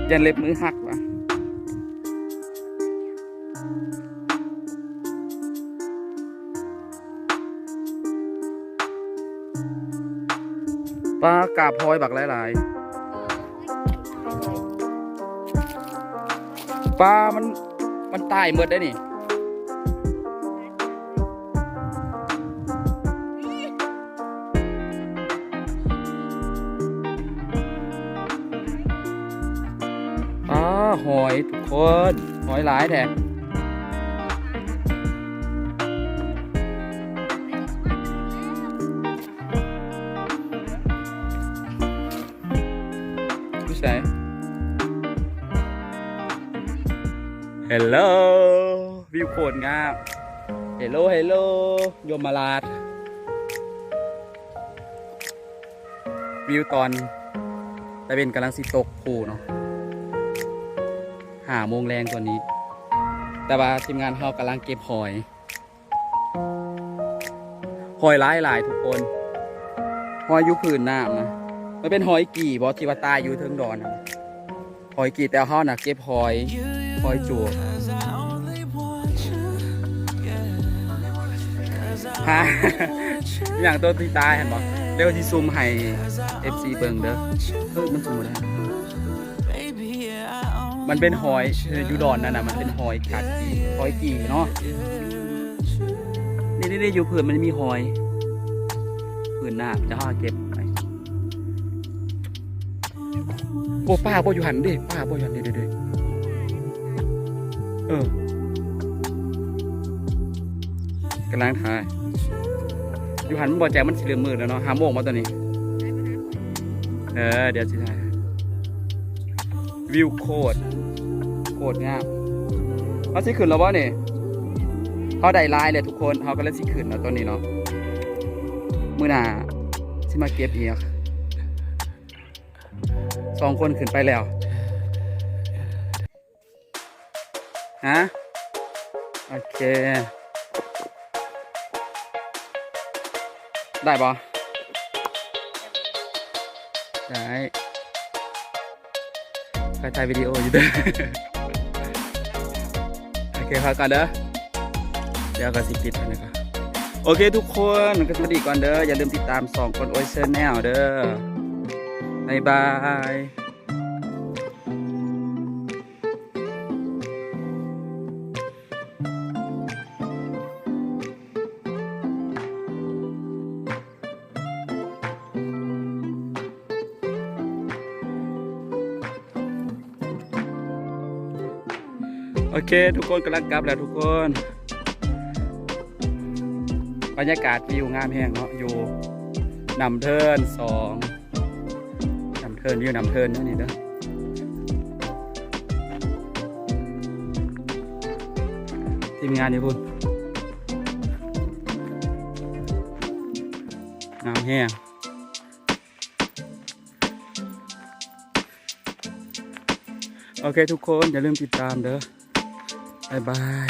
ຢ້ານເລັບມືຫັກວ່າ. ປາ ກາບຫອຍບັກຫຼາຍໆ. ປາ ມັນ ມັນຕາຍໝົດໄດ໋ນີ້. ປາ ຫອຍທຸກຄົນ ຫອຍຫຼາຍແທ້. ຢູ່ໃສ? ເຮລໂລ ວິວໂຄດງາມ. ເຮລໂລ ເຮລໂລ ຍົມມະລາດ. ວິວຕອນຕາເວັນກຳລັງຊິຕົກພຸ້ນເນາະ, ຫ້າໂມງແລງຕອນນີ້, ແຕ່ວ່າທີມງານເຮົາກຳລັງເກັບຫອຍ. ຫອຍຫຼາຍໆ ທຸກຄົນ, ຫອຍຢູ່ພື້ນນ້ຳນະ. ມັນເປັນຫອຍກີ່ບໍ ທີ່ວ່າຕາຍຢູ່ເທິງດອນນະ? ຫອຍກີ່ ແຕ່ເຮົານະເກັບຫອຍ ຫອຍຈູບ. ຮະ ອີຫຍັງໂຕທີ່ຕາຍຫັ້ນບໍ? ດຽວຊິຊູມໃຫ້ເອັຟຊີເບິ່ງເດີ. ເອີ ມັນຊູມບໍ່ໄດ້. ມັນເປັນຫອຍ ເອີ ຢູ່ດອນນັ້ນນະ ມັນເປັນຫອຍກັດ ຫອຍກີ່ເນາະ. ນີ້ໆໆ ຢູ່ພື້ນມັນມີຫອຍ ພື້ນນ້ຳ ດຽວເຮົາເກັບໄປ. ໂອ້ ປາບໍ່ຢູ່ຫັ້ນເດ້ ປາບໍ່ຢູ່ຫັ້ນເດ້ ເດ້ ເດ້. ເອີ ກຳລັງຖ່າຍຢູ່ຫັ້ນ. ມັນບໍ່ແຈ້ງ ມັນຊິເລີ່ມມືດແລ້ວເນາະ, ຫ້າໂມງບໍ່ຕອນນີ້? ເອີ ດຽວຊິຖ່າຍ. ວິວໂຄດ ໂຄດງາມ. ເຮົາຊິຂຶ້ນແລ້ວບໍ່ນີ້? ເຮົາໄດ້ຫຼາຍແລ້ວທຸກຄົນ, ເຮົາກຳລັງຊິຂຶ້ນແລ້ວຕອນນີ້ເນາະ. ມື້ໜ້າຊິມາເກັບອີກ. ສອງຄົນຂຶ້ນໄປແລ້ວ. ຮະ ໂອເຄ ໄດ້ບໍ່? ໄດ້. ຂ້ອຍຖ່າຍວິດີໂອຢູ່ເດີ. ໂອເຄ ພັກກ່ອນເດີ, ດຽວກໍຊິປິດອັນນີ້ກ່ອນ. ໂອເຄ ທຸກຄົນ ກໍສະຫວັດດີກ່ອນເດີ. ຢ່າລືມຕິດຕາມຊ່ອງ Gonz Oe Channel ເດີ. ບາຍບາຍ. ໂອເຄ ທຸກຄົນກຳລັງກັບແລ້ວທຸກຄົນ. ບັນຍາກາດວິວງາມແຮງເນາະ, ຢູ່ນ້ຳເທີນສອງ. ນ້ຳເທີນ ວິວນ້ຳເທີນເດີນີ້ເດີ. ທີມງານຢູ່ພຸ້ນ ງາມແຮງ. ໂອເຄ ທຸກຄົນ ຢ່າລືມຕິດຕາມເດີ. ບາຍບາຍ.